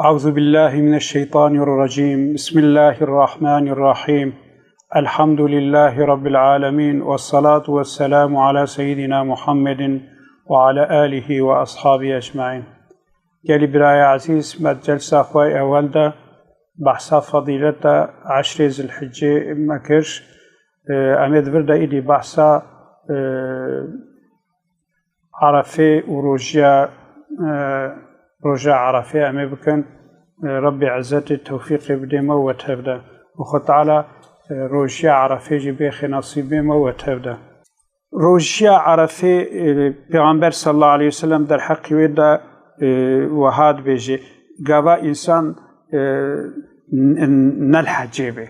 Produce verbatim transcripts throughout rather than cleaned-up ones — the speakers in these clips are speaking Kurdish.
أعوذ بالله من الشيطان الرجيم. بسم الله الرحمن الرحيم. الحمد لله رب العالمين، والصلاة والسلام على سيدنا محمد وعلى آله وأصحابه أجمعين. Gelî biraya ezîz, me di celsa xwe ewel de behsa fedîleta eşrê Zilhicê me kir. Em ê di vir de îdî behsa, e, Erefê û rojiya, e, roja Erefê em ê bikin. E, Rebbê Ezzetê tewfîqê bidê me û we tev de. Û Xwe Teala, e, rojiya Erefê jî bêxê nesîbê me û we tev de. Rojiya Erefê, e, Pêxember sallallahu aleyhi ve sellem derheqî wê de, e, wiha dibêje, gava însan, e, n-, n-, nel hecê bê.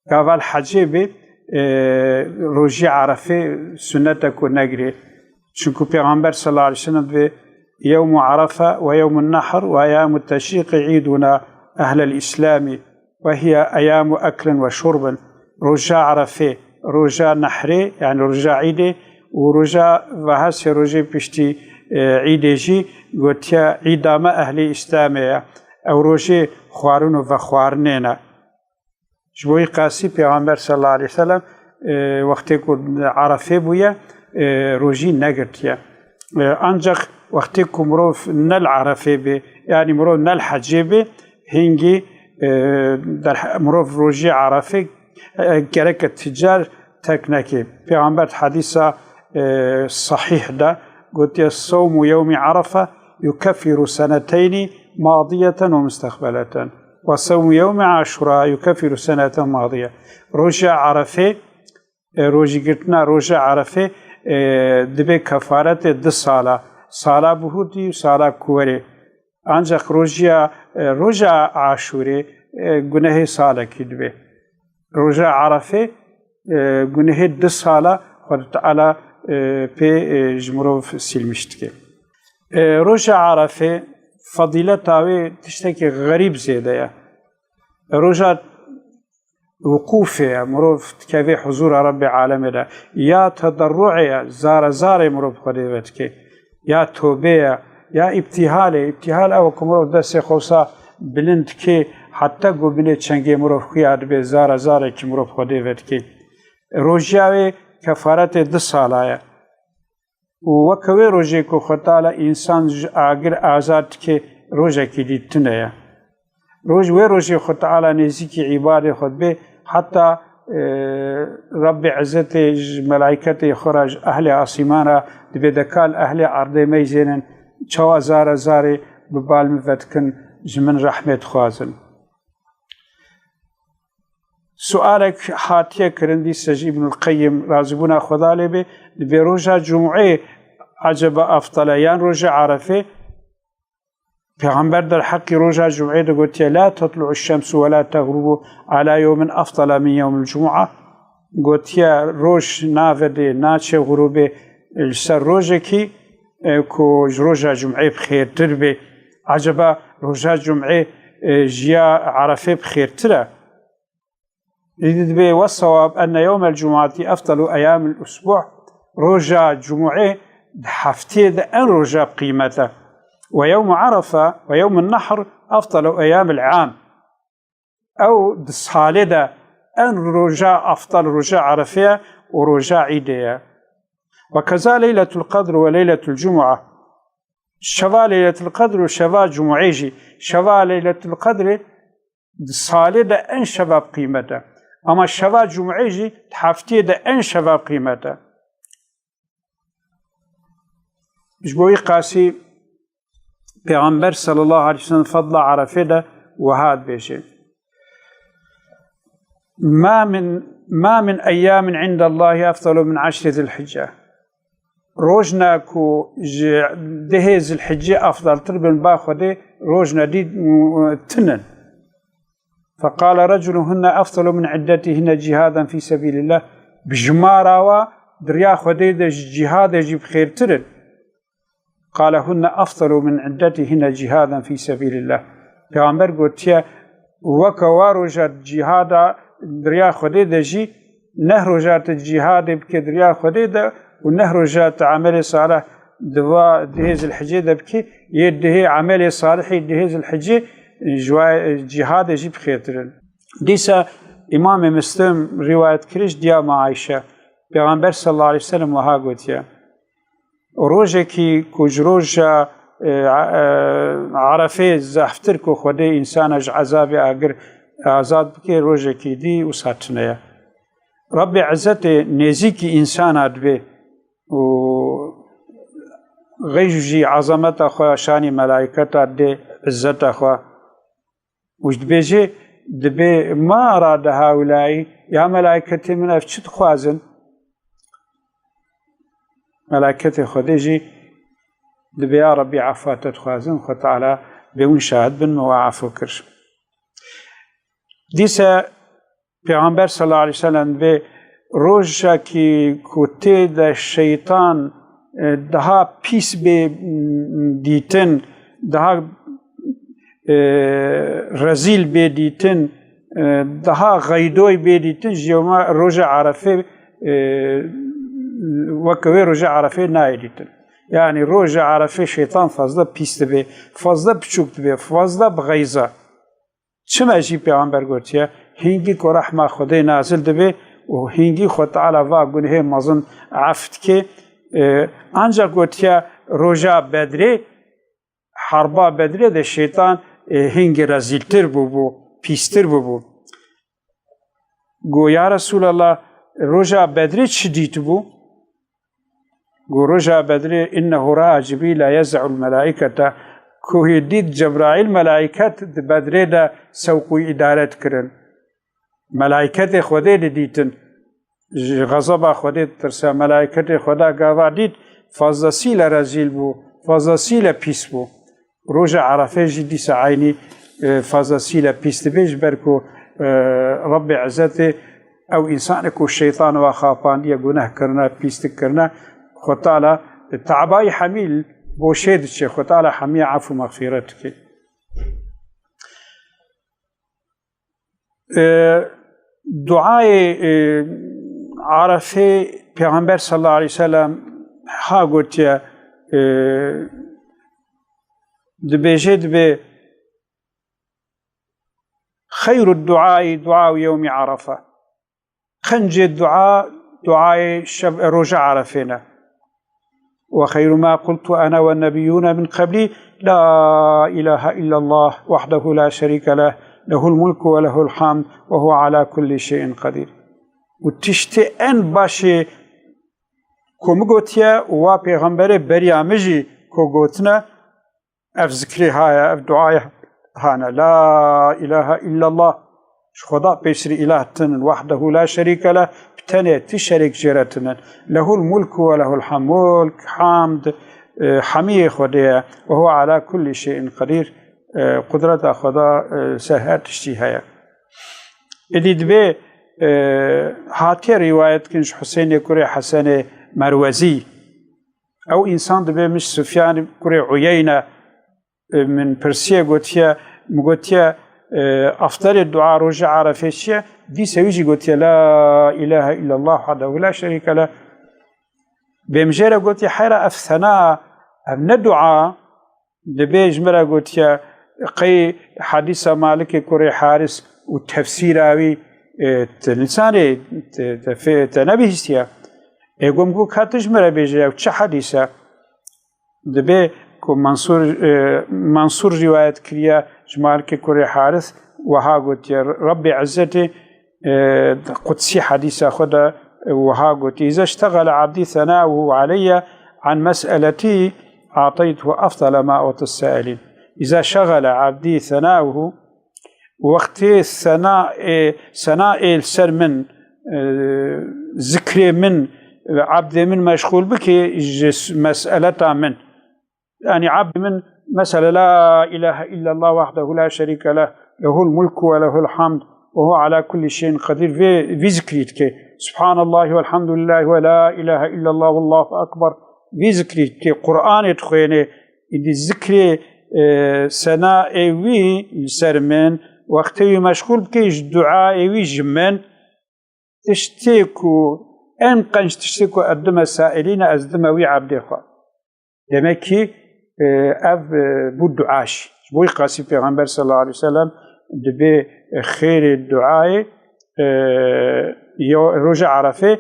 Gava li hecê bê, e, rojî Erefê sunnet e ku negirê. Çunku Pêxember sallallahu aleyhi ve sellem dibê, "Yewmu Erefe ve yewmun nehr ve eyamu teşrîqi îduna ehlel îslamî ve hiye eyamu eklin ve şurbin." Roja Erefê, roja nehrê, yani roja îdê û roja veha sê rojê piştî, e, îdê jî gotiye îda me ehlê îslamê ye. Ew rojê xwarin û vexwarinê ne. Ji bo wî qasî Pêxember sallallahu aleyhi ve sellem, e, wextê ku Erefê bûye, e, rojî negirtiye. E, ancaq wextê ku mirov ne li Erefê bê, yanî mirov ne li hecê bê, hingî, e, derhe-, mirov rojî Erefê, e, gereke ticar terk neke. Pêxember di hedîsa, e, sahîh de gotiye, "Sewmu yewmî Erefe yukeffiru seneteynî madiyeten ve mustaqbeleten." "Ve sevmu yevmi Aşura yukeffiru seneten madiye." Roja Arefê, e, rojîgirtina roja Arefê, e, dibe kefaretê du sala. Sala bihûtî û sala kuwerê. Ancaq rojiya, e, roja Aşûrê, e, gunehê salekî dibe. Roja Arefê, e, gunehê du sala Xwedê Teala, e, pê, e, ji mirov silmiş dike. E, roja Arefê fedîleta wê tiştekî xerîb zêde ye. Roja wukûfê ye, mirov dikeve huzûra Rebbê alemê de. Ya tederruê ye, zare zarê mirov Xwedê vedike. Ya tobê ye, ya îbtîhalê. Îbtîhal ew e ku mirov destê xwe wisa bilind dike, heta ku binê çengê mirov xuya dibe, zare zarekî mirov Xwedê vedike. Rojiya wê kefaretê du sala ye. Û weke wê rojê ku Xwe Teala însan ji agir azad dike, rojekî dî tune ye. Roj, wê rojê Xwe Teala nêzîkî îbadê xwe dibe, heta, e, Rebbê Ezzetê ji melaîketê xwe re, ji ehlê asîman re dibe, de ka li ehlê erdê meyzênin, çawa zare zarê bi bal min vedikin, ji min rehmê dixwazin. Sualek hatiye kirin dîse ji Îbnul Qeyyim, razîbûna Xweda lê be, dibê roja Cum'ê eceba eftal e yan roja Arefê? Pêxember derheqî roja Cum'ê de gotiye, "La tetlu'u şemsu ve la teğrubu ala yevmin efdala min yevmil cum'a." Gotiye, roj navedê, naçe xurûbê li ser rojekî, e, ku ji roja Cum'ê bi xêrtir be. Eceba roja Cum'ê, e, ji ya Arefê bi xêrtir e? Îdî dibê, "Wessewab enne yewmel cum'ati efdalu eyamil usbu'." Roja Cum'ê di hefteyê de en roja bi qîmet e. "Ve yewmu Arefe ve yewmun nehr efdalu eyamil am." Ew di salê de en roja efdal roja Arefê ye û roja Îdê ye. "Ve keza Leyletul Qedr ve Leyletul Cum'a." Şeva Leyletul Qedr û şeva Cum'ê jî. Şeva Leyletul Qedrê di salê de en şeva bi qîmet e. Ama şeva Cum'ê jî di hefteyê de en şeva bi qîmet e. Ji bo wî qasî Pêxember sallallahu aleyhi ve sellem fedla Arefê de wiha dibêje, "Ma min, ma min eyyamin indallahi efdalu min eşri Zilhicce." Rojna ku ji dehê Zilhicê efdaltir bin ba Xwedê rojna dî, e, tinin. "Feqale reculun hunne efdalu min iddetihine cihaden fî sebîlillah." Bi jimara wa di riya Xwedê de ji cîhadê jî bi xêrtir in. "Qale hunne efdalu min iddetihine cihaden fî sebîlillah." Pêxember gotiye, weke wa roja cîhada di riya Xwedê de jî, neh roja tu cîhadê bike di riya Xwedê de û neh roja tu emelê salih di va dihê Zilhicê de bikî, yê dihê emelê salihî dihê Zilhicê ji wa cîhadê jî bi xêrtir in. Dîsa Îmamê Muslim rîwayet kiriş diya me Ayşe, Pêxember sallallahu aleyhi ve sellem wiha gotiye, Rojekî ku ji roja, e, e, Arefê zehftir ku Xwedê însana ji ezabê agir azad bike, rojekî dî wisa tune ye. Rabbê Izzetê nêzîkî însana dibe û xeyş jî ezameta xwe şanî melayketa dê, izzeta xwe. Û ji dibêje, dibê ma erade haulâî, ya melayketê min, ev çi dixwazin? Melayketê Xwedê jî dibê ya Rebbî efwa te dixwazin, Xwe Teala bê hûn şahid bin min we efû kir. Dîse Pêxember sallallahu aleyhi ve sellem dibê rojekî ku tê de şeytan, e, daha pîs bê, m, dîtin, daha, e, rezîl bê dîtin, e, daha xeydoy bê dîtin, ji yewma roja Arefê, e, weke wê roja Arefê nayê dîtin. Yani roja Arefê şeytan fazla pîs dibe, fazla piçûk dibe, fazla bixeyza. Çima jî Pêxember gotiye, hingî ku rehma Xwedê nazil dibe û hingî Xwe Teala va gunehê mezin ef dike, e, ancak gotiye roja Bedrê, herba Bedrê de şeytan, e, hingî rezîltir bûbû, pîstir bûbû. Go, ya Resulallah, roja Bedrê çi dîtibû? Go, roja Bedrê, innehu ra'a Cibrîla yez'ul melaîkete, ku hê dît Cebraîl melaîket di Bedrê de sewq û îdare dikirin. Melaîketê Xwedê didîtin. Ji xezeba Xwedê ditirse, melaîketê Xweda gava dît, fazlasîle rezîl bû, fazlasîle pîs bû. Roja Arefê jî dîsa eynî, e, fazlasîle pîs dibe, ji ber ku, e, Rebbê Izzetê ew însanê ku şeytan wa xapandiye, guneh kirine, pîstik kirine, Xwe Teala, e, tebayî hemî li boşê diçe, Xwe Teala hemiya efû mexfîret dike. E, duayê, e, Arefê Pêxember sallallahu aleyhi ve sellem ha gotiye, e, dibêje, dibê, "Xeyru duayî duayu yewmî Arefe." Qencê dua, duayê şev, roja Arefê ne. "Ve xeyru ma qultu ene ve nebiyyûne min qeblî, la ilahe illallah wahdehu la şerîke leh, lehul mulku ve lehul hamd ve huve ala kulli şeyin qedîr." Û tiştê en başê ku min gotiye û wa pêxemberê beriya min jî ku gotine, ev zikrê haya, ev duaya hane. La ilahe illallah. Ji Xweda pêşirî îlah tinin. Wahdehu la şerîke leh. Bi tenê ti şerêk jê re tinin. Lehul mulku ve lehul hamd. Mulk, hamd, e, hemiyê Xwedê ye. Ve huve ala kulli şeyin qedîr. E, qudreta Xweda, e, ser her tiştî heye. Êdî dibê, e, hatiye rîwayet kin ji Husênê kurê Hesenê Merwezî. Ew însan dibê min ji Sufyan kurê Uyeyne, e, min pirsiye, gotiye, min gotiye, e, afdalê dua roja Arefê çi ye? Dîse wî jî gotiye, "La ilahe illallah wahdehu la şerîke leh." Bê min jê re gotiye, "Heyra ev sena, ev ne dua?" Dibê ji min re gotiye, "Qey hedîsa Malikê kurê Haris û tefsîra wî, e, te nisanê, te, te fê-, te nebihîstiye?" Ê gom got, "Ka tu ji min re bêje, ew çi hedîs e?" Dibê ku Mansûr, e, Mansûr rîwayet kiriye ji Malikê kurê Haris, wiha gotiye, Rabbê Izzetê, e, qudsî hedîsa xwe de, e, wiha gotiye, "Îza ştegele abdî senauhu aleyye an mes'eletî, ateytuhu efdale ma utis sailîn." Îza şegele abdî senauhu, wextê sena, e, sena ê li ser min, e, zikrê min, e, abdê min meşxûl bike ji s-, meseleta min. Yani abdê min mesela la ilahe illallah wahdehu la şerîke leh, lehul mulku ve lehul hamd ve huve ala kulli şeyin qedîr, vê, vî zikrî dike. Subhanallah velhamdülillah ve la ilahe illallah vallahu ekber. Vî zikrî dike. Qur'anê dixwêne. Îdî zikrê, e, sena ê wî li ser min, wextê wî meşxûl bike ji dua ê wî ji min, tiştê ku en qenc tiştê ku ez dime sailîne, ez dime wî abdê xwe. Demek ki, e, ev, e, bû dua jî. Ji bo qasî Pêxember sallallahu aleyhi ve sellem dibê, e, xêrê duayê, e, yo-, roja Arefê,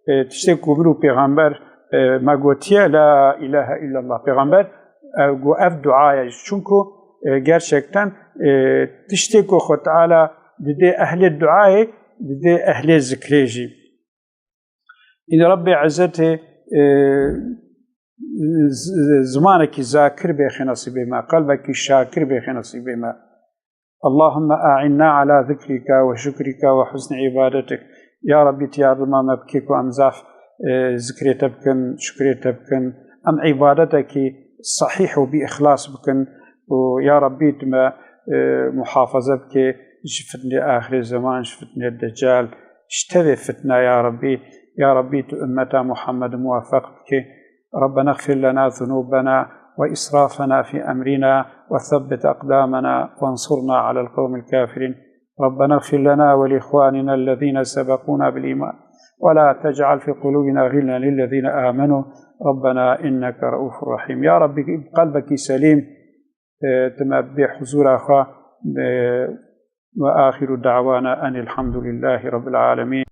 e, tiştê ku min û Pêxember, e, me gotiye, "La ilahe illallah." Pêxember, e, got, "Ev dua ye." Çunku, e, gerçekten, e, tiştê ku Xwe Teala didê ehlê duayê, didê ehlê zikrê jî. Îdî Rebbê Ezzetê, e, z-, z-, zimanekî zakir bêxê nesîbê me, qelbekî şakir bêxê nesîbê me. Allahümme a'inna ala zikrika ve şükrika ve husni ibadetik. Ya Rabbî, tu yardıma me bikê ku em zaf, e, zikrê te bikin, şükrê te bikin. Em ibadetekî sahîh û bi îxlas bikin. Û ya Rabbî, tu me, e, muhafaza bikê ji fitnê axirê zeman, ji fitnê decal, ji tevê fitna ya Rabbî. Ya Rabbî, tu ümmeta Muhammed muweffeq bikê. ربنا اغفر لنا ذنوبنا وإسرافنا في أمرنا وثبت أقدامنا وانصرنا على القوم الكافرين. ربنا اغفر لنا ولإخواننا الذين سبقونا بالإيمان ولا تجعل في قلوبنا غلا للذين آمنوا ربنا إنك رؤوف رحيم. يا ربي، قلبك سليم، e, tu me bê huzûra xwe, e, وآخر دعوانا أن الحمد لله رب العالمين.